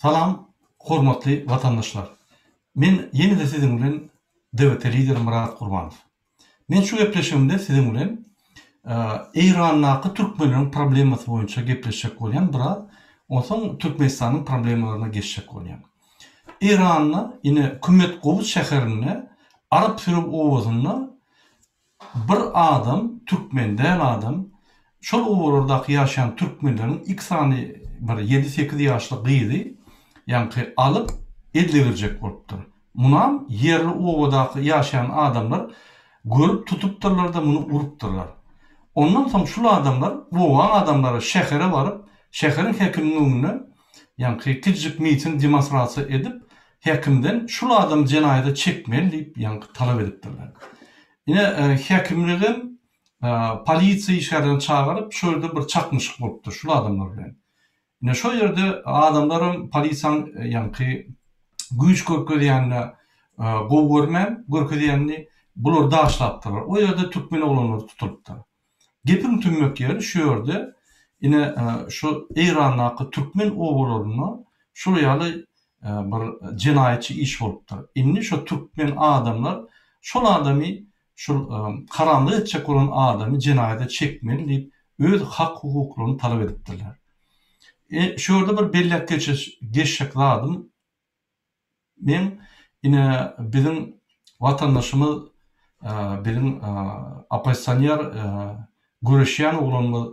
Salam hormatly watandaşlar. Men ýene-de siziň bilen DWT lider Myrat Gurbanow. Men şu gepleşigimde siziň bilen Eýrandaky türkmenleriň problemasy boýunça gepleşjek bolýan biraz, onsoň Türkmenistanyň problemalaryna geçjek bolýan. Eýranda ine Kümetgowuz şäherinde Arap Süreg obasynda Bir adam, türkmen däl adam, şol obalardaky ýaşaýan türkmenleriň iki sany bir ýedi-sekiz ýaşly gyzy ýaňky alyp ellegirjek bolupdyr. Munam ýerli obadaky ýaşaýan adamlar görüp tutupdyrlar-da muny urupdyrlar. Ondan soň şul adamlar, obaň adamlary şähere baryp, şäheriň häkiminiň öňünde ýaňky kiçijik miting, demonstrasiýa edip, Häkimden şul adamy jenaýata çekmeli diýip ýaňky talap edipdirler. Ine häkimligem polisiýa işgärlerini çagyryp şo ýerde bir çaknyşyk bolupdyr şul adamlar bilen. Ine şo ýerde adamlaram polisiýaň ýaňky güýç görkezýänine gowy görmän görkezýänini bular daşlapdyrlar. O ýerde türkmen oglanlary tutulypdyr. Gepiň tümmek ýeri şu ýerde ine şu Eýrandaky türkmen obalarynda şul ýaly bir jenaýatçy iş bolupdyr. Indi şo türkmen adamlar şol adamy şul haramlyk etjek bolan adamy jenaýata çekmeli diýip öz hak hukuklaryny talap edipdirler. E şu ýerde bir belläp geçjek zadym Men ine biziň watandaşymyz biziň oppozisioner göreşýän oglanymyz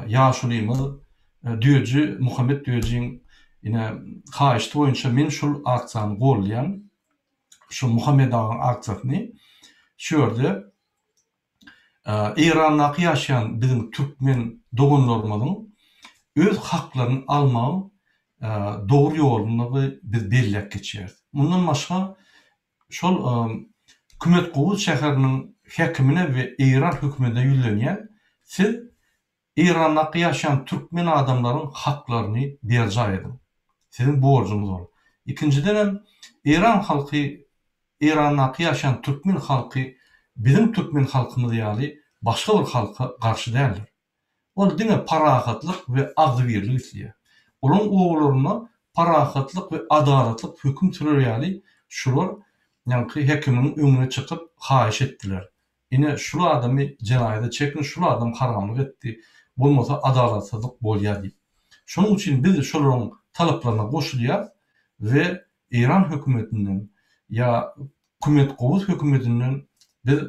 ýaşulymyz Düýeji Muhammet Düýejiň ine haýyşty boýunça men şul aksiýany goldaýan şu Muhammet agaň aksiýasyny şu ýerde Eýrandaky ýaşaýan biziň türkmen doganlarymyzyň öz haklaryny almagyň dogry ýoludygy biz belläp geçýäris. Mundan başga şol Kümetgowuz şäheriniň häkimine we Eýran hökümetine ýüzlenýän, siz Eýrandaky ýaşaýan türkmen adamlaryň haklaryny berjaý ediň. Siziň borjuňyz ol. Ikinjidenem Eýran halky Eýrandaky ýaşaýan türkmen halky biziň türkmen halkymyz ýaly başga bir halka garşy däldir. Ol diňe parahatlyk we agzybirlik isleýär. Olaryň obalarynda parahatlyk we adalatlyk höküm sürer ýaly şular ýaňky hekimiň öňüne çykyp haýyş etdiler. Ine şul adamy jenaýata çekiň şul adam haramlyk etdi bolmasa adalatsyzlyk bolýar diýip. Şonuň üçin biz şolaryň talaplaryna goşulýas we Eýran hökümetinden ýa Kümet Gowuz hökümetinden biz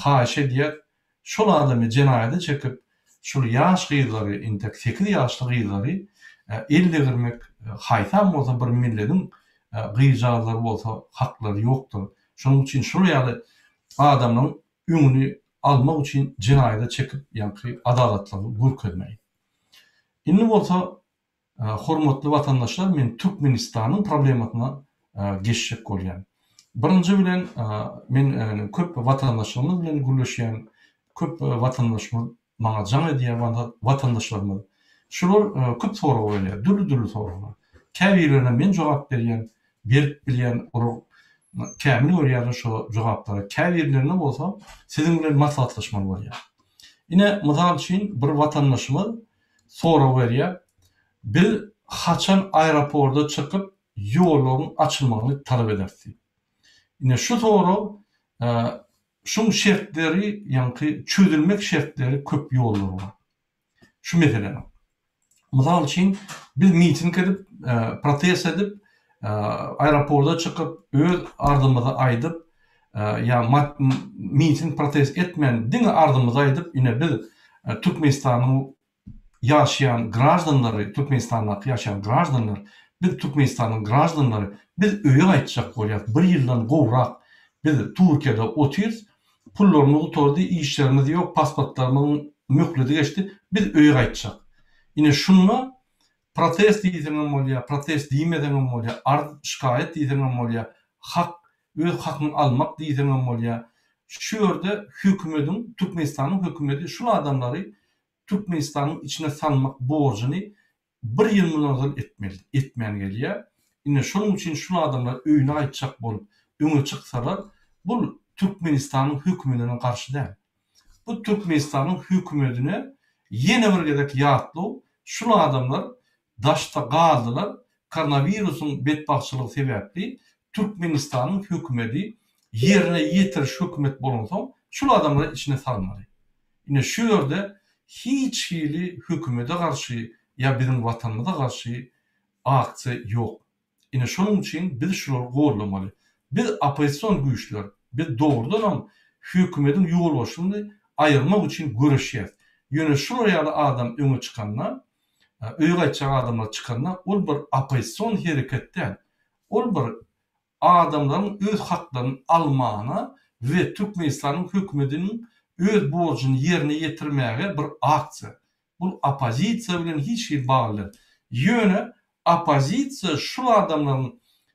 haýyş edýäs şol adamy jenaýata çekip şul ýaş gyzlary intek sekiz ýaşly gyzlary el degirmek haýsam bolsa bir millediň gyzjagazlary bolsa haklary ýokdur. Şonuň üçin şul ýaly adamlaryň öňüni almak üçin jenaýata çekip ýaňky adalatlygy görkezmeli. Indi bolsa hormatly watandaşlar men Türkmenistanyň problemasyna geçjek bolýan. Birinji bilen men köp watandaşlarymyz bilen gürleşýän, köp watandaşymyz Maňa jaň edýär watandaşlarymyz. Şular köp sorag berýär, dürli-dürli soraglar. Käbirlerine men jogap berýän, berip bilýän, olar kämil görýärler şo jogaplary. Käbirlerine bolsa siziň bilen maslahatlaşmaly bolýar. Ine, mysal üçin, bir watandaşymyz sorag berýär, Biz haçan aeroporda çykyp ýollaryň açylmagyny talap ederis diýip. Ine, şu sorag Şuň şertleri ýaňky çözülmek şertleri köp ýollary bar. Şu meseleniň. Mysal üçin biz miting edip, protest edip, aeroporda çykyp öz arzymyzy aýdyp ýa miting protest etmän diňe arzymyzy aýdyp ine biz Türkmenistanyň ýaşaýan graždanlary, Türkmenistandaky ýaşaýan graždanlar, biz Türkmenistanyň graždanlary, biz öýe gaýtjak bolýas, bir ýyldan gowrak biz Türkiýede otyrys, pullarymyz gutardy, işlerimiz ýok, pasportlarymyzyň möhleti geçdi, biz öýe gaýtjak. Ine şunda protest diýseňem bolýar, protest diýmeseňem bolýar, arz, şikaýat diýseňem bolýar, hak, öz hakyňy almak diýseňem bolýar. Şu ýerde hökümediň, Türkmenistanyň hökümedi şul adamlary Türkmenistanyň içine salmak borjuny bir ýyl mundan ozal etmelidi, etmän gelýär. Ine şonuň üçin şul adamlar öýüne gaýtjak bolup öňe çyksalar, bul Türkmenistanyň hökümedine garşy däl. Bu Türkmenistanyň hökümedine ýene bir gezek ýatlaw, şul adamlar daşda galdylar. koronawirusyň betbagtçylygy sebäpli Türkmenistanyň hökümedi ýerine ýetiriş hökümet bolansoň şul adamlary içine salmaly. Ine şu ýerde hiç hili hökümede garşy ýa biziň watanymyza garşy aksiýa ýok. Ine şonuň üçin biz şulary gollamaly. Biz oppozision güýçler, biz dogrudanam hökümediň ýolbaşçylygyny aýyrmak üçin göreşýäs. Ýöne şular ýaly adam öňe çykanda, öýe gaýtjak adamlar çykanda ol bir oppozision hereket däl. Ol bir adamlaryň öz haklaryny almagyna we Türkmenistanyň hökümediniň öz borjuny ýerine ýetirmäge bir aksiýa. Bul oppozisiýa bilen hiç hili bagly däl. Ýöne oppozisiýa şul adamlaryň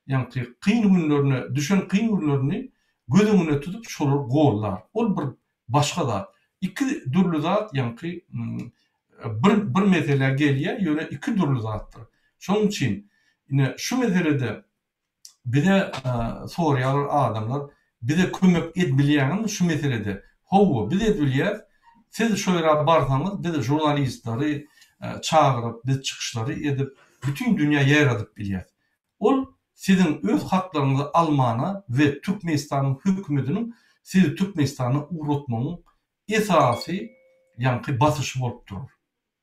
ýaňky kyn günlerine düşen kyn günlerini göz öňünde tutup şolary gollar. Ol bir başga zat. Iki dürli zat ýaňky bir bir meselä gelýär ýöne iki dürli zatdyr. Şonuň üçin ine şu meselede Bize soraýarlar adamlar, bize kömek edbilýäňizmi şu meselede? Howwa, biz edbilýäs. Siz şo ýere barsaňyz, biz žurnalistleri çagyryp, biz çykyşlary edip, bütin dünýä ýaýradyp bilýäs. Ol siziň öz haklaryňyzy almana we Türkmenistanyň hökümetiniň sizi Türkmenistana ugratmagyň esasy ýaňky basyşy bolup durar.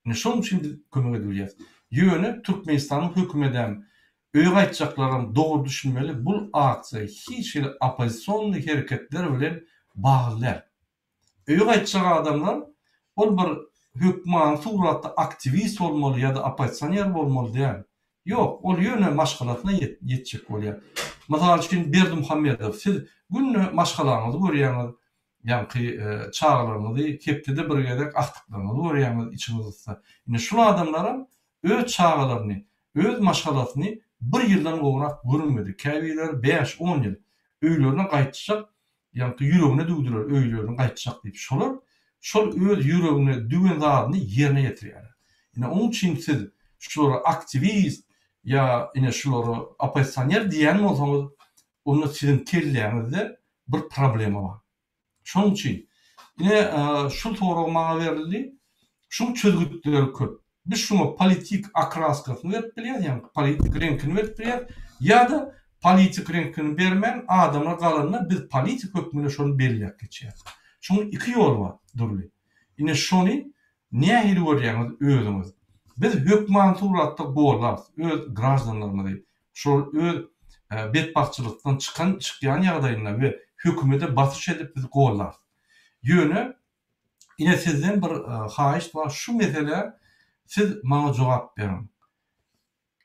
Ine şonuň üçin biz kömek edip bilýäris. Ýöne Türkmenistanyň hökümedem, öýe gaýtjaklaram dogry düşünmeli, bul aksiýa hiç hili oppozisionnyý hereketler bilen bagly däl. Öýe gaýtjak adamlar ol bir hökmany suratda aktiwist bolmaly ýa-da oppozisioner bolmaly däl. Ýok, ol ýöne maşgalasyna ýetjek bolýar. Mysal üçin Berdimuhamedow siz günde maşgalaňyzy görýäňiz, Ýaňky çagalaryňyzy hepdede bir gezek agtyklaryňyzy görýäňiz içiňiz gyssa. Indi şul adamlaram öz çagalaryny, öz maşgalasyny bir ýyldan gowrak görmedi. Käbirleri bäş-on ýyl. Öýlerine gaýtjak, ýaňky ýüregine düwdüler öýlerine gaýtjak diýip. Şolar şol öz ýüregine düwen zadyny ýerine ýetirýärler. Ine oň üçin siz şulara aktiwist ýa ine şulara oppozisioner diýýän bolsaňyz, onda siziň kelläňizde bir problema bar. Şonuň üçin, ine, şul sorag maňa berildi. Şuň çözgütleri köp. Biz şuňa politik okraskasyny berip bilýäris, ýagny politik reňkini berip bilýäris, ýa-da politik reňkini bermän, adamlar galanda biz politik hökmünde şony belläp geçýäris. Şuň iki ýoly bar dürli. Ine, şony nähili görýäňiz özüňiz? Biz hökmany suratda gollarys öz graždanlarymyzy. Şol öz betbagtçylykdan çykan çykýan ýagdaýynda we hökümete basyş edip biz gollarys. Ýöne ine sizden bir haýyşt bar şu meselä siz maňa jogap beriň.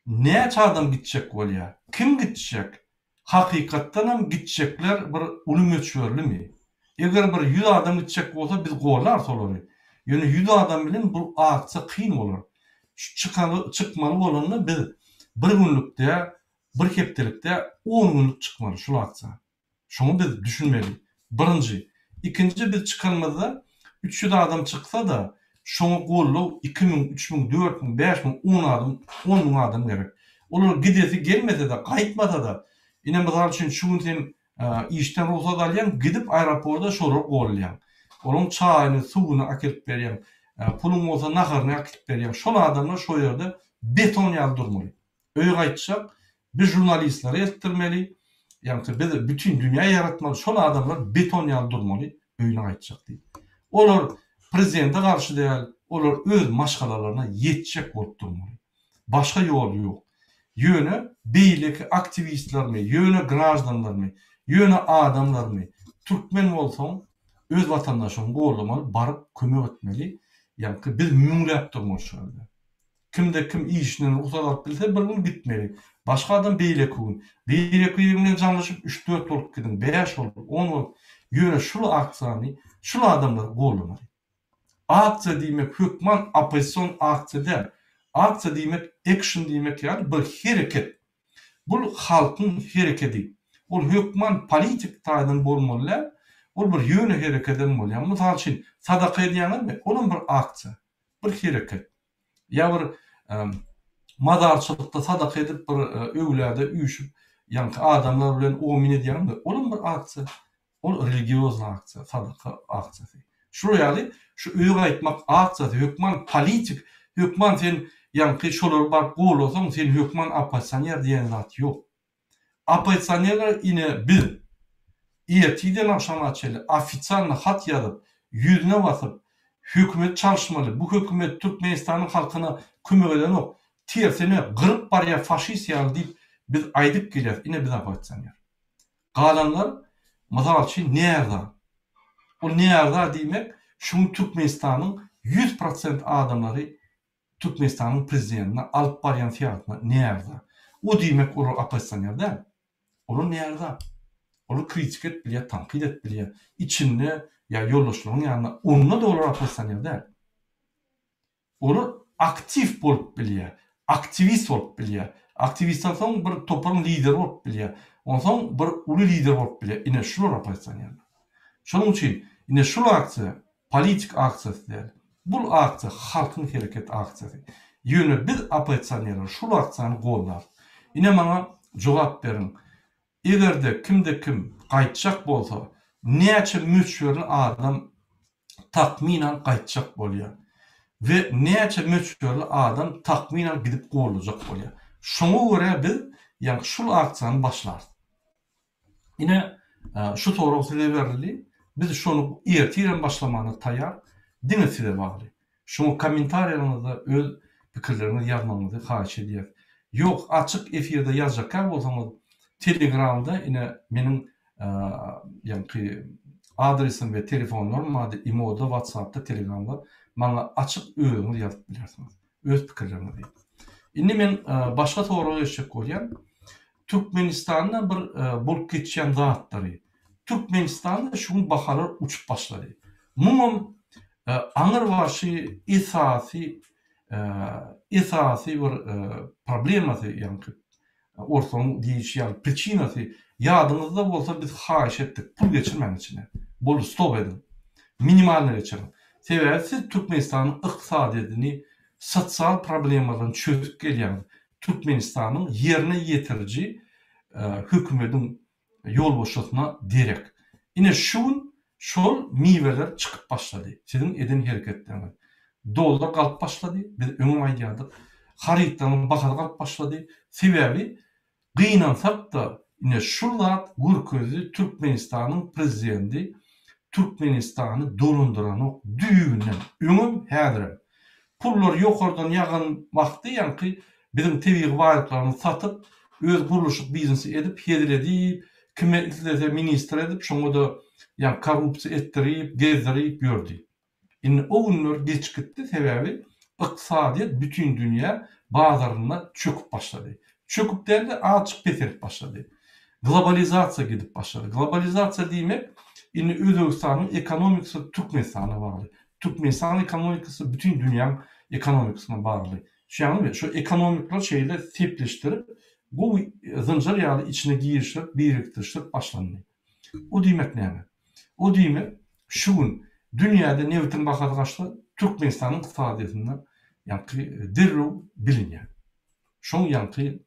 Näçe adam gitjek bolýar? Kim gitjek? Hakykatdanam gitjekler bir uly möçberlimi? Eger bir ýüz adam gitjek bolsa biz gollarys olary. Ýöne ýüz adam bilen bu aksiýa kyn bolar. Şu çykaly çykmaly bolanda biz bir günlük dä, bir hepdelik dä, on günlük çykmaly şul aksiýa. Şoňa biz düşünmeli. Birinji. Ikinji biz çykanymyzda 300 adam çyksa-da şoňa goldaw 2000, 3000, 4000, 5000, on adam, on müň adam gerek. Olar gidesi gelmese-de, gaýtmasa-da, ine mysal üçin şu gün sen Işden rugsat alýaň, gidip aeroporda şolary gollaýaň. Olaň çaýyny, suwuny äkidip berýäň. Puluň bolsa naharyny äkidip berýäň. Şol adamlar şo ýerde beton ýaly durmaly. Öýe gaýtjak, biz žurnalistleri eltdirmeli, ýaňky biz bütin dünýä ýaratmaly, şol adamlar beton ýaly durmaly öýüne gaýtjak diýip. Olar prezidente garşy däl, olar öz maşgalalaryna ýetjek bolup durmaly. Başga ýol ýok. Ýöne beýleki aktiwistlermi, ýöne graždanlarmy, ýöne adamlarmy, türkmen bolsaň öz watandaşyňy goldamaly, baryp kömek etmeli. Ýaňky biz müňläp durmaly şu ýerde. Kimde kim işinden rugsat alyp bilse bir gün gitmeli. Başga adam beýleki gün. Beýleki biri bilen jaňlaşyp üç-dört bolup gidiň, bäş bolup, on bolup. Ýöne şul aksiýany, şul adamlary goldamaly. Aksiýa diýmek hökman oppozision aksiýa däl. Aksiýa diýmek ekşn diýmek ýaly bir hereket. Bul halkyň herekedi. Ol hökman politik taýdan bolmaly däl. Ol bir ýöne herekedem bolýar. Mysal üçin sadaka edýäňizmi? Olam bir aksiýa. Bir hereket. Ýa bir mazarçylykda sadaka edip bir öwlüýada üýşüp ýaňky adamlar bilen omin edýäňizmi? Olam bir aksiýa. Ol religiozny aksiýa, sadaka aksiýasy. Şular ýaly şu öýe gaýtmak aksiýasy hökman politik. Hökman sen ýaňky şolary baryp gollasaň sen hökman oppozisioner diýen zat ýok. Oppozisionerler ine biz ertirden agşama çenli ofisialny hat ýazyp, ýüzüne basyp, hökümeti çalyşmaly, bu hökümet Türkmenistanyň halkyna kömek edenok, tersine gyryp barýar faşist ýaly diýip biz aýdyp gelýäris, ine biz oppozisioner. Galanlar mysal üçin närza. Ol närza diýmek şu gün Türkmenistanyň 100% adamlary Türkmenistanyň prezidentine alyp barýan syýasatyna närza. O diýmek olar oppozisioner däl. Olar närza. Olar kritika edip bilýär, tankyt edip bilýär. Içinde ýa ýoldaşlaryň ýanynda onda-da olar oppozisioner däl. Olar aktiw bolup bilýär, aktiwist bolup bilýär. Aktiwistden soň bir toparyň lideri bolup bilýär. Onsoň bir uly lider bolup bilýär. Ine şular oppozisionerler. Şonuň üçin ine şul aksiýa politik aksiýasy däl. Bul aksiýa halkyň hereket aksiýasy. Ýöne biz oppozisionerler şul aksiýany gollarys. Ine maňa jogap beriň. Egerde kimde kim gaýtjak bolsa näçe möçberli adam takmynan gaýtjak bolýar we näçe möçberli adam takmynan gidip gollajak bolýar. Şoňa görä biz ýaňky şul aksiýany başlarys. Ine şu sorag size berildi. Biz şony ertirem başlamana taýýar. Diňe size bagly. Şoňa kommentariýaňyzda öz pikirleriňizi ýazmagyňyzy haýyş edýäs. Ýok açyk efirde ýazjakkä bolsaňyz telegramda ine meniň ýaňky adresim we telefonlarym bardy imoda watsapda telegramda maňa açyk özüňiz ýazyp bilersiňiz öz pikirleriňizi. Indi men başga soraga geçjek bolýan. Türkmenistanda bir bolup geçýän zatlary. Türkmenistanda şu gün bahalar uçup başlady. Muňam aňyrbaşy esasy esasy bir problemasy ýaňky orslaryň diýişi ýaly priçinasy ýadyňyzda bolsa biz haýyş etdik pul geçirmäň içine. Boldy stop ediň. Minimalny geçiriň. Sebäbi siz Türkmenistanyň ykdysadyýetini sosial problemalaryny çözüp gelýäňiz. Türkmenistanyň ýerine ýetiriji hökümediň ýolbaşçysyna derek. Ine şu gün şol miweler çykyp başlady. Siziň eden hereketleriňiz. Dollar galyp başlady, biz öňem aýdýardyk. Harytlaryň bahasy galyp başlady. Sebäbi gynansak-da ine şul zat görkezdi Türkmenistanyň prezidenti Türkmenistany dolandyranok düýbünden. Öňem häzirem. Pullar ýokardan ýagan wagty ýaňky biziň tebigy baýlyklarymyzy satyp, öz gurluşyk biznesi edip, hezil edip, kime islese ministr edip, şoňa-da ýaňky korrupsiýa etdirip, gezdirip ýördi. Indi o günler geçip gitdi, sebäbi ykdysadyýet bütin dünýä bazarynda çöküp başlady. Çöküp däl-de, azajyk peselip başlady. Globalizasiýa gidip başlady. Globalizasiýa diýmek, indi Özbegistanyň ekonomikasy Türkmenistana bagly. Türkmenistan ekonomikasy bütin dünýäň ekonomikasyna bagly. Düşýäňizmi? Şu ekonomikler şeýle sepleşdirip, gowy zynjyr ýaly içine girişdirip, birikdirişdirip başlandy. O diýmek näme? O diýmek, şu gün dünýäde nebitiň bahasy gaçsa, Türkmenistanyň ykdysadyýetinde ýaňky derrew bilinýär. Şoň ýaňky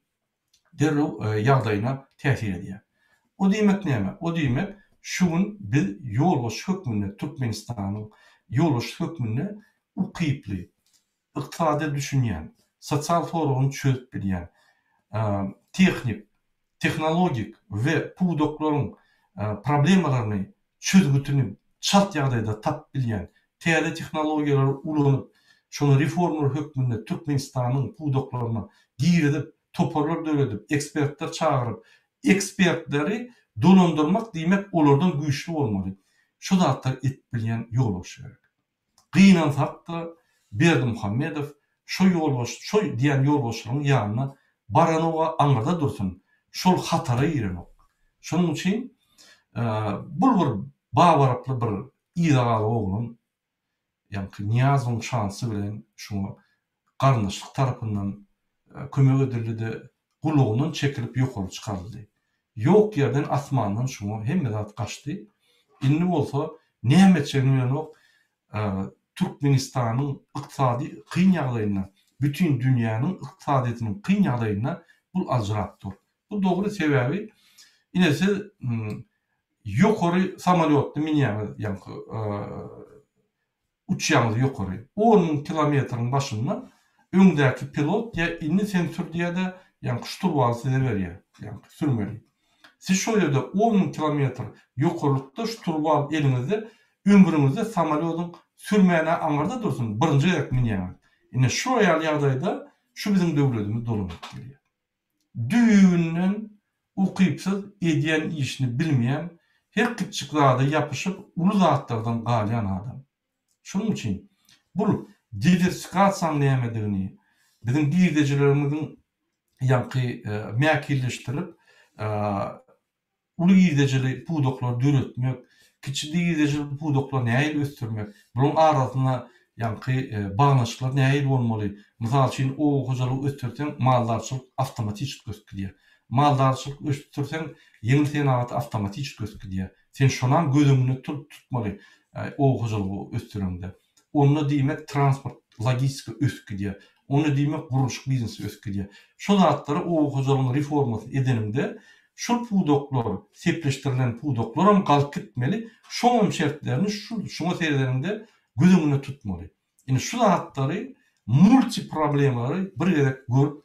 derrew ýagdaýyna täsir edýär. O diýmek näme? O diýmek, şu gün biz ýolbaşçy hökmünde, Türkmenistanyň ýolbaşçysy hökmünde ukyply, ykdysady düşünýän, sosial soragyny çözüp bilýän, tehnik, tehnologik we pudaklaryň problemalaryny çözgütini çalt ýagdaýda tapyp bilýän, täze tehnologiýalary ulanyp, şony reformalar hökmünde Türkmenistanyň pudaklaryna girizip, toparlar döredip, ekspertler çagyryp, ekspertleri dolandyrmak diýmek olardan güýçli bolmaly. Şu zatlary edip bilýän ýolbaşçy gerek. Gynansak-da, Berdimuhamedow şo ýolbaşçy, şo diýen ýolbaşçylaryň ýanyna baranoga aňyrda dursun, şol hatara girenok. Şonuň üçin bul bir babaraply bir yza galyk oglan, ýaňky Nyýazowyň şansy bilen şuňa garyndaşlyk tarapyndan kömek edildi-de, gulagyndan çekilip ýokary çykaryldy. Ýok ýerden asmandan şuňa hemme zat gaçdy. Indi bolsa näme etjegini bilenok. Türkmenistanyň ykdysady kyn ýagdaýynda, bütin dünýäniň ykdysadyýetiniň kyn ýagdaýynda bul aljyrap dur. Bu dogry sebäbi ine siz ýokary samolýotda münýäňiz ýaňky uçýaňyz ýokary. 10 müň kilometriň başynda. Öňdäki pilot diýýär, indi sen sür diýýär-de, ýaňky şturwaly size berýär, ýaňky sürmeli. Siz şol ýerde 10 000 kilometr ýokarlykda şturwal eliňizde, ömrüňizde samolýodyň sürmän-ä aňyrda dursun, birinji gezek münýäňiz. Ine şular ýaly ýagdaýda şu biziň döwletimiz dolanyp gelýär. Düýbünden ukypsyz, edýän işini bilmeýän, her kiçjik zada ýapyşyp uly zatlardan galýan adam. Şonuň üçin bul diwersifikasiýanyň nämedigini, biziň girdejilerimiziň ýaňky mäkilleşdirip, uly girdejili pudaklary döretmek, kiçi girdejili pudaklary nähili ösdürmek, bularyň arasynda ýaňky baglanyşyklar nähili bolmaly? Mysal üçin, oba hojalygy ösdürseň, maldarçylyk awtomatiçik ösüp gidýär. Maldarçylyk ösdürseň, ýeňil senagat awtomatiçik ösüp gidýär. Sen şonam göz öňünde tutmaly oba hojalygy ösdüreňde. Onda diýmek transport, logistika ösüp gidýär. Onda diýmek gurluşyk biznesi ösüp gidýär. Şo zatlary oba hojalygyň reformasyny edeniňde şol pudaklar, sepleşdirilen pudaklaram galyp gitmeli, şoňam şertlerini şu şuňa seredeniňde göz öňünde tutmaly. Ine şu zatlary multi problemalary bir gezek görüp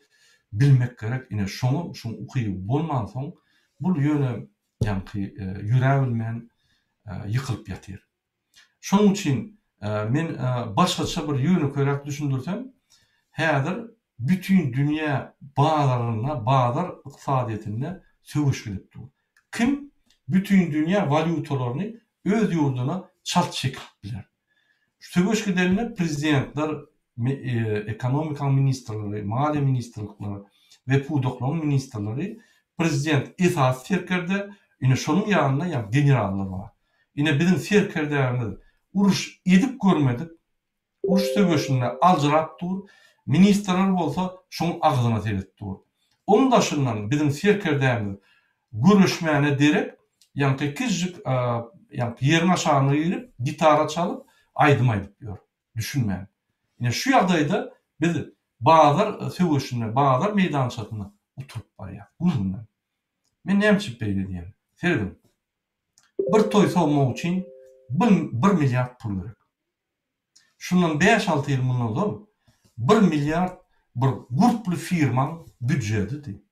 bilmek gerek. Ine şoňa şoň ukyby bolmansoň bul ýöne ýaňky ýöräbilmän ýykylyp ýatyr. Şonuň üçin men başgaça bir ýönekeýräk düşündirsem, häzir bütin dünýä bazarynda, bazar ykdysadyýetinde söweş gidip dur. Kim bütin dünýä walýutalaryny öz ýurduna çalt çekip biler? Söweş gidende prezidentler, ekonomikanyň ministrleri, maliýe ministrlikleri we pudaklaryň ministrleri, prezident esasy serkerde, ine şonuň ýanynda ýa generallar bar. Ine biziň serkerdämiz uruş edip görmedik, uruş söweşinde aljyrap dur, ministrler bolsa şoň agzyna seredip dur. Oň daşyndan biziň serkerdämiz göreşmäne derek ýaňky kiçijik ýaňky ýeriň aşagyna girip gitara çalyp aýdym aýdyp ýör. Düşünmän. Ine şu ýagdaýda biz bazar söweşinde, bazar meýdançasynda uturyp barýas. Gün-günden. Men näme üçin beýle diýýän? Serediň. Bir toý sowmak üçin bir milliard pul gerek. Şundan bäş-alty ýyl mundan ozal bir milliard bir gurply firmaň býudžetidi.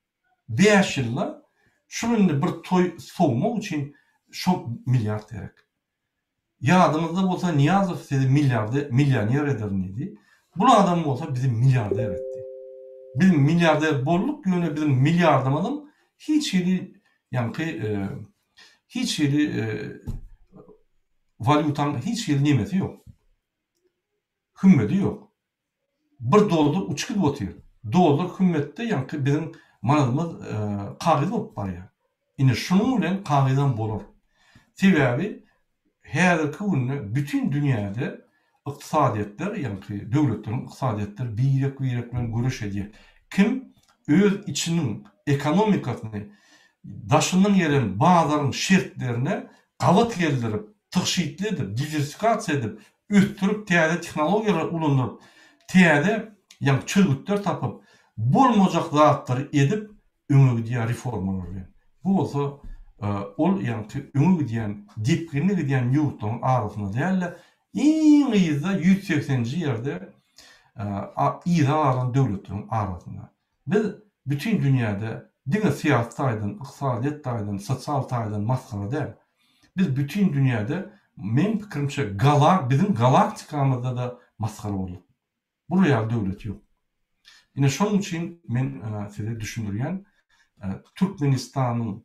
Bäş ýylda şul indi bir toý sowmak üçin şo milliard gerek. Ýadyňyzda bolsa Nyýazow sizi milliarde millioner ederin diýdi. Bul adam bolsa bizi milliarder etdi. Biz milliarder bolduk ýöne biziň milliardymyzyň hiç hili ýaňky hiç hili walýutaň hiç hili nemesi ýok. Hümmedi ýok. Bir dollar uçup gidip otyr. Dollar hümmetde ýaňky biziň manadymyz kagyz bolup barýar. Ine şunuň bilen kagyzam bolar. Sebäbi häzirki günde bütin dünýäde ykdysadyýetler ýaňky döwletleriň ykdysadyýetleri birek-birek bilen göreş edýär. Kim öz içiniň ekonomikasyny daşyndan gelen bazaryň şertlerine gabat geldirip, tygşytly edip, diwersifikasiýa edip, ösdürip, täze tehnologiýalary ulanyp, täze ýaňky çözgütler tapyp, bolmajak zatlary edip öňe gidýär reformalar bilen. Bu bolsa ol ýaňky öňe gidýän, depginli gidýän ýurtlaryň arasynda däl-de, iň yzda 180-nji ýerde yza galan döwletleriň arasynda. Biz bütin dünýäde diňe syýasy taýdan, ykdysadyýet taýdan, sosial taýdan masgara däl. Biz bütin dünýäde meň pikirimçe gala biziň galaktikamyzda-da masgara bolduk. Bular ýaly döwlet ýok. Ine şonuň üçin men size düşündirýän Türkmenistanyň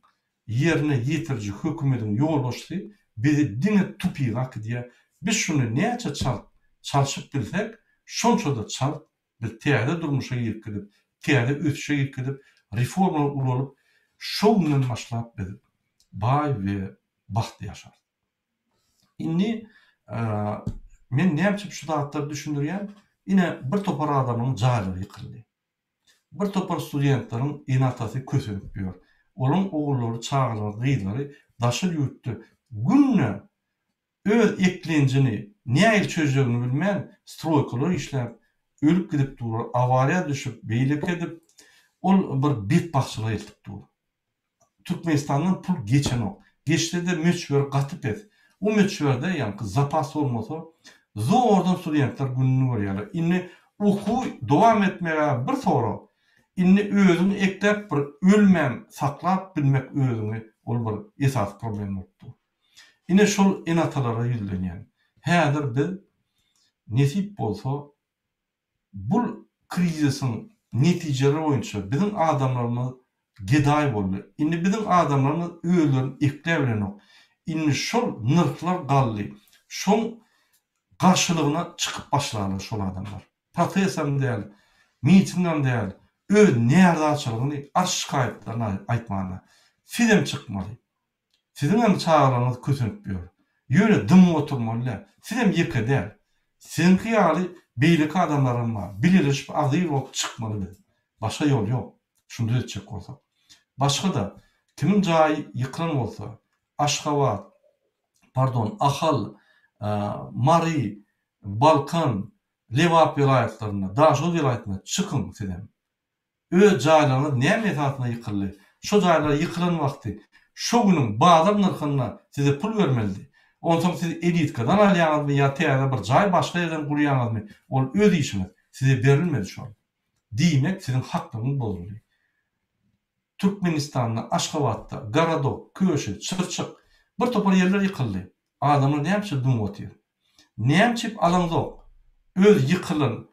ýerine ýetiriji hökümediň ýolbaşçysy bizi diňe tupyga äkidýär. Biz şuny näçe çalt çalşyp bilsek, şonça-da çalt Biz täze durmuşa girip gidip, täze ösüşe girip gidip, reformalar ulanyp, şo günden başlap biz baý we bagtly ýaşarys. Indi men näme üçin şu zatlary düşündirýän? Ine, bir topar adamyň jaýlary ýykyldy. Bir topar studentleriň ene-atasy kösenip ýör. Olaryň ogullary, çagalary, gyzlary daşary ýurtda günde Öz eklenjini nähili çözjegini bilmän, stroýkalar işläp, ölüp gidip dur, awariýa düşüp, beýleki edip, ol bir betbagtçylyga eltip dur. Türkmenistandan pul geçenok. Geçse-de möçberi gaty pes. O möçberde ýaňky zapas bolmasa, zordan studentler gününi görýärler. Indi Okuwy dowam etmeg-ä bir sorag, indi özüňi ekläp bir ölmän saklap bilmek özüňi ol bir esasy problem bolup dur. Ine şol ene-atalara ýüzlenýän. Häzir biz nesip bolsa Bul krizisiň netijeleri boýunça biziň adamlarymyz gedaý boldy. Indi biziň adamlarymyz özlerini ekläbilenok. Indi şol nyrhlar galdy. Şoň garşylygyna çykyp başlarlar şol adamlar. Protestam däl, mitingam däl, öz närazyçylygyny, arz-şikaýatlaryny aýtmana. Sizem çykmaly. Siziňem çagalaryňyz kösenip ýör. Ýöne dymyp oturmaly däl. Sizem ýeke däl. Siziňki ýaly beýleki adamlaram bar. Bileleşip agzybir bolup çykmaly biz. Başga ýol ýok. Şuny düzetjek bolsak. Başga-da, kimiň jaýy ýykylan bolsa, Aşgabat, pardon, Ahal, Mary, Balkan, Lebap welaýatlarynda, Daşoguz welaýatynda çykyň sizem. Öz jaýlaryňyz näme esasynda ýykyldy? Şo jaýlar ýykylan wagty şo günüň bazar nyrhynda size pul bermelidi. Onsoň siz elitkadan alýaňyzmy ýa täze bir jaý başga ýerden gurýaňyzmy ol öz işiňiz. Size berilmedi şol. Diýmek siziň haklygyňyz bozuldy. Türkmenistanda Aşgabatda Gorodok, Köşi, Çyrçyk bir topar ýerler ýykyldy. Adamlar näme üçin dymyp otyr? Näme üçin alaňzok öz ýykylan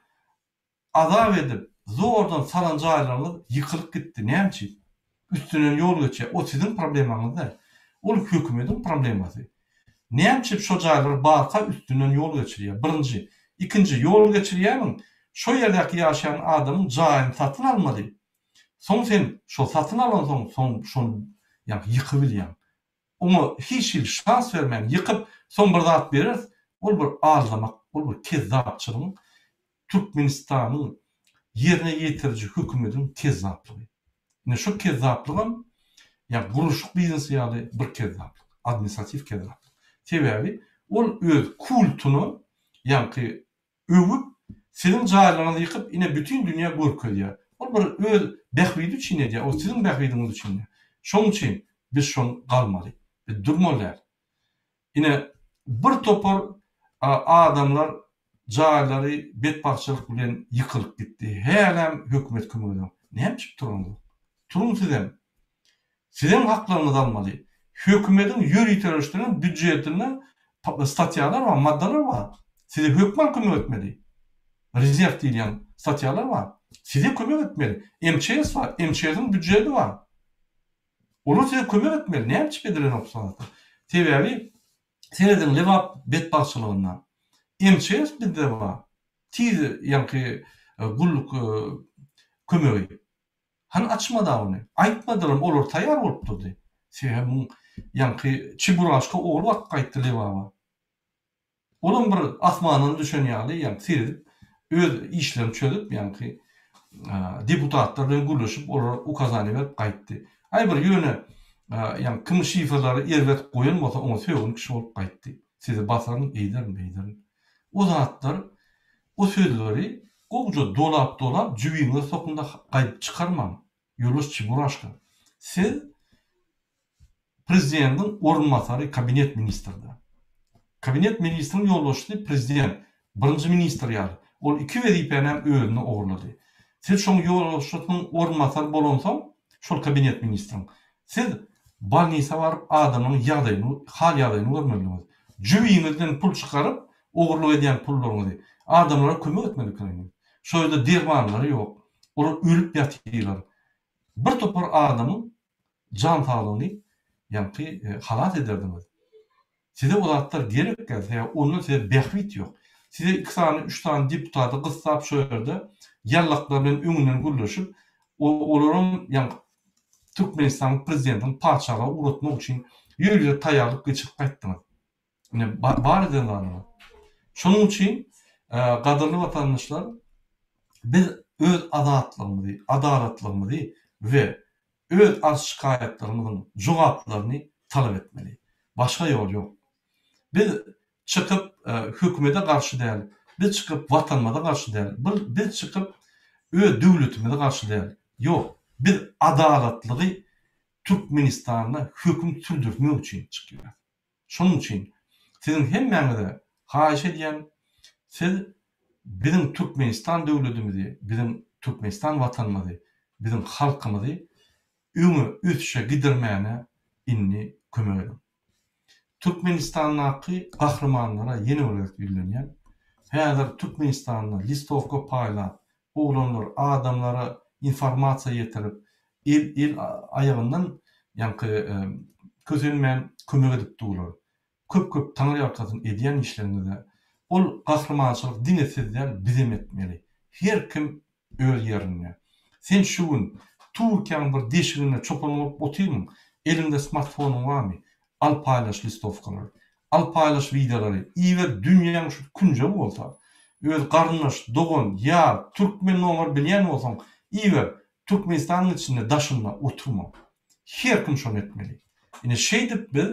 Azap edip, zordan salan jaýlaryňyz ýykylyp gitdi. Näme üçin? Üstünden ýol geçýär. O siziň problemaňyz däl. Ol hökümediň problemasy. Näme üçin şo jaýlar barka üstünden ýol geçirýär? Birinji. Ikinji, ýol geçirýämiň, şo ýerdäki ýaşaýan adamyň jaýyny satyn almaly. Soň sen şo satyn alansoň, soň şony ýaňky ýykybilýäň. Oňa hiç hili şans bermän ýykyp, soň bir zat bereris, ol bir aldamak, ol bir kezzapçylygyň, Türkmenistanyň ýerine ýetiriji hökümediň kezzaplygy. Ine şu kezzaplygam ýa gurluşyk biznesi ýaly bir kezzaplyk, administratiw kezzaplyk. Sebäbi ol öz kultuna ýaňky Öwüp, siziň jaýlaryňyzy ýykyp, ine bütin dünýä görkezýär. Ol bir öz bähbidi üçin edýär, ol siziň bähbidiňiz üçin däl. Şonuň üçin biz şon galmaly. Biz durmaly däl. Ine, bir topar adamlar jaýlary betbagtçylyk bilen ýykylyp gitdi. Hälem hökümet kömek edenok. Näme üçin turaňzok? Turuň sizem. Sizem haklaryňyzy almaly. Hökümediň ýöriteleşdiren býudjetinde statýalar bar, maddalar bar. Size hökman kömek etmeli. Rezerw diýilýän statýalar bar. Size kömek etmeli. MÇS bar, MÇS-iň býudjeti bar. Olar size kömek etmeli. Näme üçin edilenok şu zatlar? Sebäbi serediň Lebap betbagtçylygynda MÇS bizde bar. Tiz ýaňky gulluk kömegi. Hany açmada ony. Aýtmadylam olar taýýar bolup durdy. Sebäbi muň ýaňky Çeburaşka ogly baryp gaýtdy Lebaba. Olam bir asmandan düşen ýaly ýaňky seredip öz işlerini çözüp ýaňky deputatlar bilen gürleşip olara ukazaniýa berip gaýtdy. Aý bir ýöne ýaňky kim şifrlary erbet goýan bolsa oňa sögün kişi bolup gaýtdy. Sizi basaryn eýderin beýderin. O zatlar O sözleri gowja dolap-dolap jübiňize sokuň-da gaýdyp çykarmaň, ýoldaş Çeburaşka. Siz prezidentiň orunbasary, kabinet ministrde. Kabinet ministriň ýolbaşçysy prezident, birinji ministr ýaly. Ol iki wezipäni hem özüne ogurlady. Siz şoň ýolbaşçysynyň orunbasary bolansoň, şol kabinet ministriň, siz bolnisa baryp adamlaryň ýagdaýyny, hal-ýagdaýyny görmelidiňiz. Jübiňizden pul çykaryp, Ogurlyk edýän pullaryňyzy adamlara kömek etmeli ekeniňiz. Şo ýerde dermanlary ýok. Olar ölüp ýatyrlar. Bir topar adamyň jan saglygyny ýaňky halas ederdiňiz. Size o zatlar gerek däl, sebäbi ondan size bähbit ýok. Size iki sany, üç sany deputaty gyssap şo ýerde ýallaklar bilen öňünden gürleşip, olaram ýaňky Türkmenistanyň prezidentiniň patyşalyga ugratmak üçin ýörite taýýarlyk geçirip gaýtdyňyz. Ine bar eden zadyňyz. Şonuň üçin gadyrly watandaşlar biz öz azatlygymyzy, adalatlygymyzy we öz arz-şikaýatlarymyzyň jogaplaryny talap etmeli. Başga ýol ýok. Biz çykyp hökümete garşy däl, biz çykyp watanymyza garşy däl, biz çykyp öz döwletimize garşy däl. Ýok, biz adalatlygy Türkmenistanda höküm sürdürtmek üçin çykýarys. Şonuň üçin siziň hemmäňize haýyş edýän, siz Biziň Türkmenistan döwledimizi, biziň Türkmenistan Watanymyzy, biziň halkymyzy öňe ösüşe gidirmäne indi kömek ediň. Türkmenistandaky gahrymanlara ýene bir gezek ýüzlenýän. Häzir Türkmenistanda listowka paýlap, oglanlar adamlara informasiýa ýetirip, el el aýagyndan ýaňky kösenmän kömek edip durlar. Köp köp taňryýalkasyn edýän işleriňize. Ol gahrymançylyk diňe siz däl bizem etmeli. Her kim öz ýerinde. Sen şu gün Türkiýäň bir deşiginde çopan bolup otyrmyň? Eliňde smartfonyň barmy? Al paýlaş listowkalary. Al paýlaş wideolary. Iber dünýäň şu künjegi bolsa. Öz garyndaş, dogan, ýar, türkmen nomer bilýän bolsaň iber. Türkmenistanyň içinde daşynda oturma. Her kim şony etmeli. Ine şeýdip biz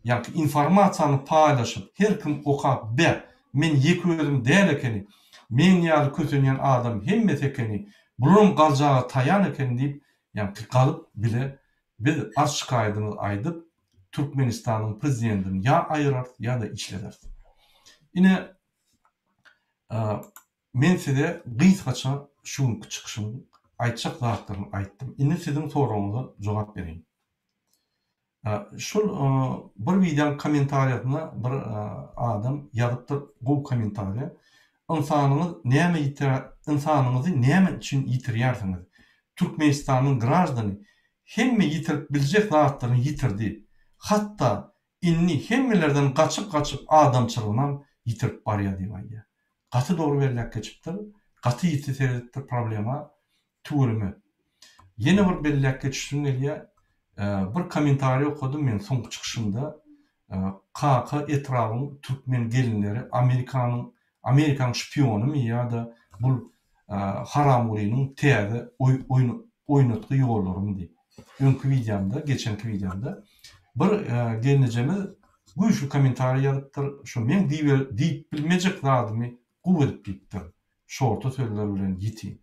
ýaňky informasiýany paýlaşyp her kim okap beh men ýeke özüm däl ekeni, meň ýaly kösenýän adam hemmesi ekeni, bularam galjaga taýan ekeni diýip ýaňky galyp bile biz arz şikaýadymyzy aýdyp Türkmenistanyň prezidentini ýa aýyrarys ýa-da işlederis. Ine Men size gysgaça şu günki çykyşymyň aýtjak zatlaryny aýtdym. Indi siziň soragyňyza jogap bereýin. Şol bir wideoň kommentariýasynda bir adam ýazypdyr, gowy kommentariýa. Ynsanyňyz näme ýitirä ynsanyňyzy näme üçin ýitirýärsiňiz? Türkmenistanyň graždany hemme ýitirip biljek zatlaryny ýitirdi. Hatda indi hemmelerden gaçyp-gaçyp adamçylygynam ýitirip barýar diýip aýdýar. Gaty dogry belläp geçipdir. Gaty ýiti seredipdir problema. Tüweleme. Ýene bir belläp geçişim gelýär. Bir kommentariý okadym men soňky çykyşymda. Kaka etrabyň türkmen gelinleri Amerikanyň Amerikanyň şpionymy ýa-da bul Haramgulynyň täze oýnatgy ýollarymy diýip. Öňki wideomda, geçenki wideomda bir gelnejemiz güýçli kommentariý ýazypdyr. Şo meň diýip bilmejek zadymy gowy edip diýipdir. Şorta sözler bilen ýiti.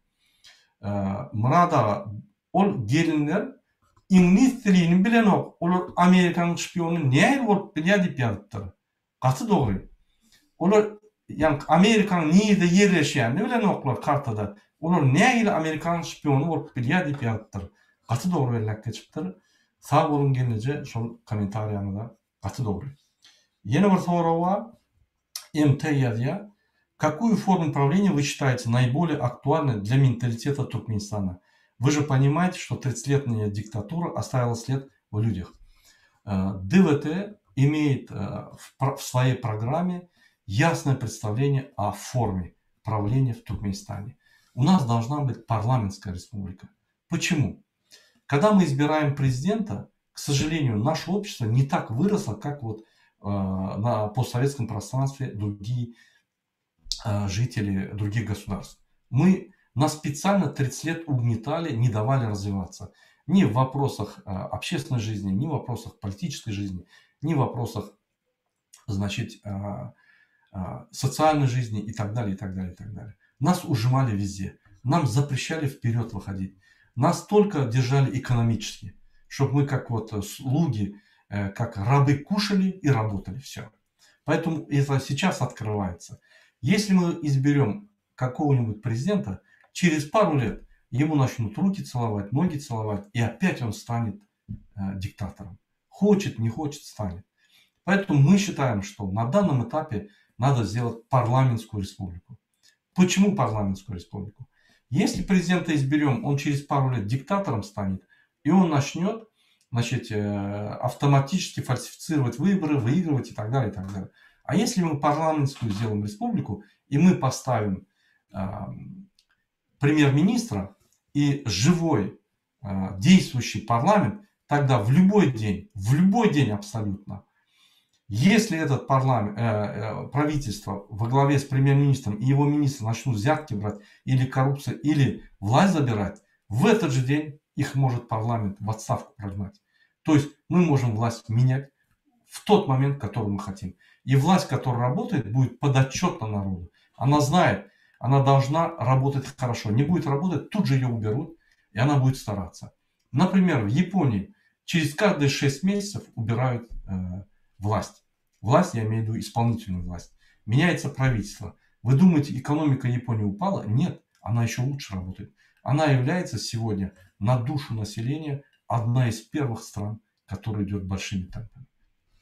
Myrat aga, ol gelinler iňlis dilini bilenok, olar Amerikanyň şpiony nähili bolup bilýär diýip ýazypdyr. Gaty dogry. Olar ýaňky Amerikanyň nirde ýerleşýänini bilenoklar kartada. Olar nähili Amerikanyň şpiony bolup bilýär diýip ýazypdyr. Gaty dogry belläp geçipdir. Sag boluň gelneje şol kommentariýaňyza gaty dogry. Ýene bir sorag bar. MT ýazýar. Какую форму правления вы считаете наиболее актуальной для менталитета Туркменистана? Вы же понимаете, что 30-летняя диктатура оставила след в людях. ДВТ имеет в своей программе ясное представление о форме правления в Туркменистане. У нас должна быть парламентская республика. Почему? Когда мы избираем президента, к сожалению, наше общество не так выросло, как вот на постсоветском пространстве другие жители других государств. Мы нас специально 30 лет угнетали, не давали развиваться. Ни в вопросах общественной жизни, ни в вопросах политической жизни, ни в вопросах, значит, социальной жизни и так далее, и так далее, и так далее. Нас ужимали везде. Нам запрещали вперед выходить. Нас только держали экономически, чтобы мы как вот слуги, как рабы кушали и работали. Все. Поэтому это сейчас открывается. Если мы изберем какого-нибудь президента, через пару лет ему начнут руки целовать, ноги целовать, и опять он станет диктатором. Хочет, не хочет, станет. Поэтому мы считаем, что на данном этапе надо сделать парламентскую республику. Почему парламентскую республику? Если президента изберем, он через пару лет диктатором станет, и он начнет значит, автоматически фальсифицировать выборы, выигрывать и так далее, и так далее. А если мы парламентскую сделаем республику, и мы поставим э, премьер-министра и живой э, действующий парламент, тогда в любой день, в любой день абсолютно, если этот парламент, э, э, правительство во главе с премьер-министром и его министры начнут взятки брать или коррупцию, или власть забирать, в этот же день их может парламент в отставку прогнать. То есть мы можем власть менять в тот момент, который мы хотим. И власть, которая работает, будет подотчетна народу. Она знает, она должна работать хорошо. Не будет работать, тут же ее уберут, и она будет стараться. Например, в Японии через каждые 6 месяцев убирают э, власть. Власть, я имею в виду исполнительную власть. Меняется правительство. Вы думаете, экономика Японии упала? Нет, она еще лучше работает. Она является сегодня на душу населения одна из первых стран, которая идет большими темпами.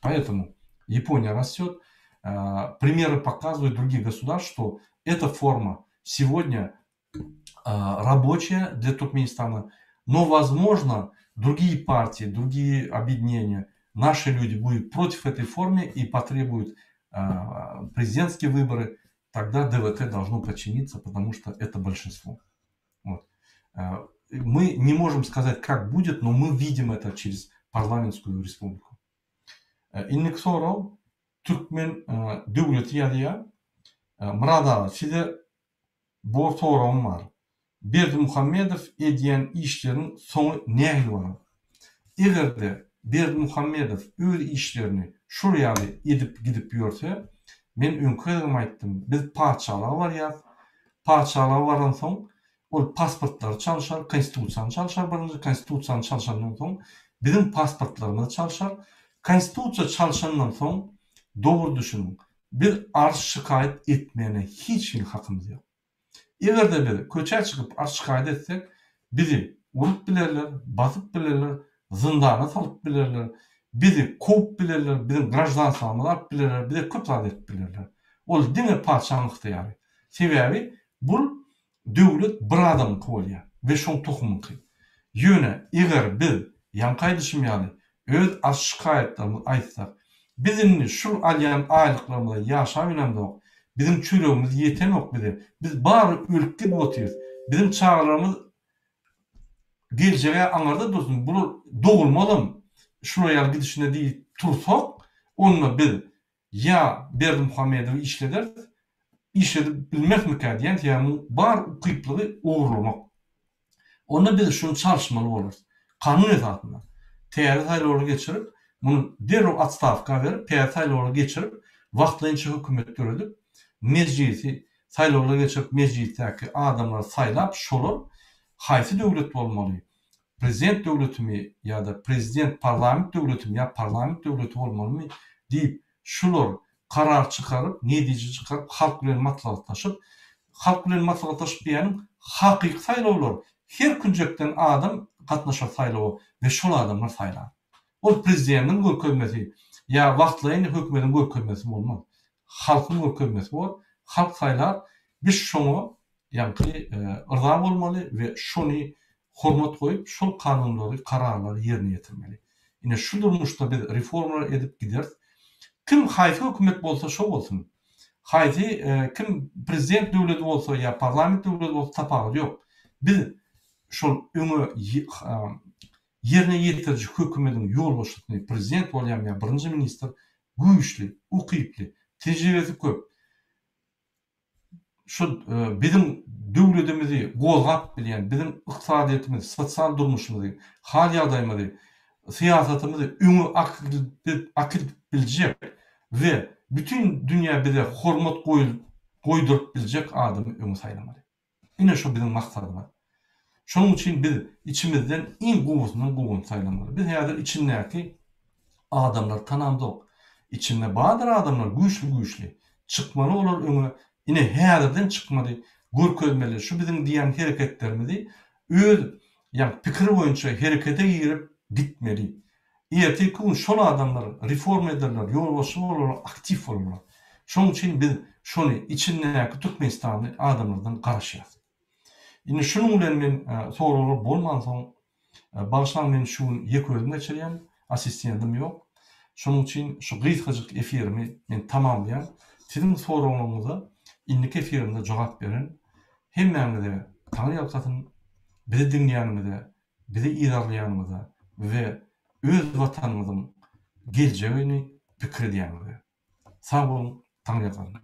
Поэтому Япония растет. Э, примеры показывают других государств, что эта форма сегодня э, рабочая для Туркменистана, но, возможно, другие партии, другие объединения, наши люди будут против этой формы и потребуют э, президентские выборы, тогда ДВТ должно подчиниться, потому что это большинство. Вот. Мы не можем сказать, как будет, но мы видим это через парламентскую республику. Indiki sorag Türkmen döwleti ýazýar. Myrat aga size bor soragym bar. Berdimuhamedow edýän işleriniň soňy nähili bolar? Egerde Berdimuhamedow öz işlerini şul ýaly edip gidip ýörse, men öňki gezegem aýtdym, biz patyşalyga barýas. Patyşalyga baransoň Ol pasportlary çalşar, konstitusiýany çalşar birinji, konstitusiýany çalşandan soň biziň pasportlarymyzy çalşar. Konstitusiýa çalşandan soň dogry düşüniň, biz arz-şikaýat etmäne hiç hili hakymyz ýok. Eger-de biz köçä çykyp arz-şikaýat etsek, bizi urup bilerler, basyp bilerler, zyndana salyp bilerler, bizi kowup bilerler, biziň graždanstwamyzy alyp bilerler, bize köp zat edip bilerler. Ol diňe patyşanyň ygtyýary. Sebäbi bul döwlet bir adamyňky bolýar we şoň tohumyňky. Ýöne eger biz, ýaňky aýdyşym ýaly, öz arz-şikaýatlarymyzy aýtsak, biz indi şul alýan aýlyklarymyza ýaşabilemzok, biziň çöregimiz ýetenok bize, biz bary ölüp gidip otyrys, biziň çagalarymyz geljeg-ä aňyrda dursun, bular dogulmazam şular ýaly gidişine diýip tursak, onda biz Ýa Berdimuhamedowy işlederis, işledip bilmersmikä diýen sebäbi muň bar ukyplygy ogurlamak. Onda biz şuny çalyşmaly bolarys. Kanun esasynda täze saýlawlary geçirip, muny derrew otstawka berip, täze saýlawlary geçirip, wagtlaýynça hökümet döredip, mejlisi saýlawlar geçirip, mejlisdäki adamlary saýlap, şolar haýsy döwlet bolmaly, prezident döwletimi ýa-da prezident parlament döwletimi ýa parlament döwleti bolmalymy diýip şular karar çykaryp netije çykaryp halk bilen maslahatlaşyp halk bilen maslahatlaşyp diýýänim hakyky saýlawlar her künjekden adam gatnaşar saýlawa we şol adamlar saýlar ol prezidentiň görkezmesi ýa wagtlaýyn hökümediň görkezmesi bolmaz halkyň görkezmesi bor halk saýlar biz şoňa ýaňky yrza bolmaly we şony hormat goýup, şol kanunlary, kararlary ýerine ýetirmeli. Ine, şu durmuşda biz reformalar edip gideris. Kim haýsy hökümet bolsa şo bolsun. Haýsy kim prezident döwleti bolsa ýa parlament döwleti bolsa tapawudy ýok. Biz şol öňe ýerine ýetiriji hökümediň ýolbaşçysyny prezident bolýarmy ýa birinji ministr güýçli, ukyply, tejribesi köp, şu biziň döwletimizi gozgap bilýän, biziň ykdysadyýetimizi, sosial durmuşymyzy, hal-ýagdaýymyzy, syýasatymyzy öňe akidip biljek we bütin dünýä bize hormat goýduryp biljek adamy öňe saýlamaly. Ine şu biziň maksadymyz. Şonuň üçin biz içimizden iň gowusyndan gowyny saýlamaly. Biz häzir içindäki adamlary tanamzok. Içinde bardyr adamlar güýçli güýçli. Çykmaly olar öňe. Ine häzirden çykmaly, görkezmeli. Şu biziň diýýän hereketlerimizi öz ýa pikir boýunça herekete girip gitmeli. Ertirki gün şol adamlar reforma ederler, ýolbaşçy bolarlar, aktiw bolarlar. Şonuň üçin biz şony içindäki türkmenistanly adamlardan garaşýas. Indi şunuň bilen men soraglar bolmansoň, bagyşlaň men şu gün ýeke özüm geçirýän, assistentim ýok. Şonuň üçin şu gysgajyk efirimi men tamamlaýan. Siziň soraglaryňyza indiki efirimde jogap bererin. Hemmäňize Taňryýalkasyn, bizi diňleýäniňize bizi yzarlaýanyňyza we öz Watanymyzyň geljegini pikir edýäniňize. Sag boluň, Taňryýalkasyn.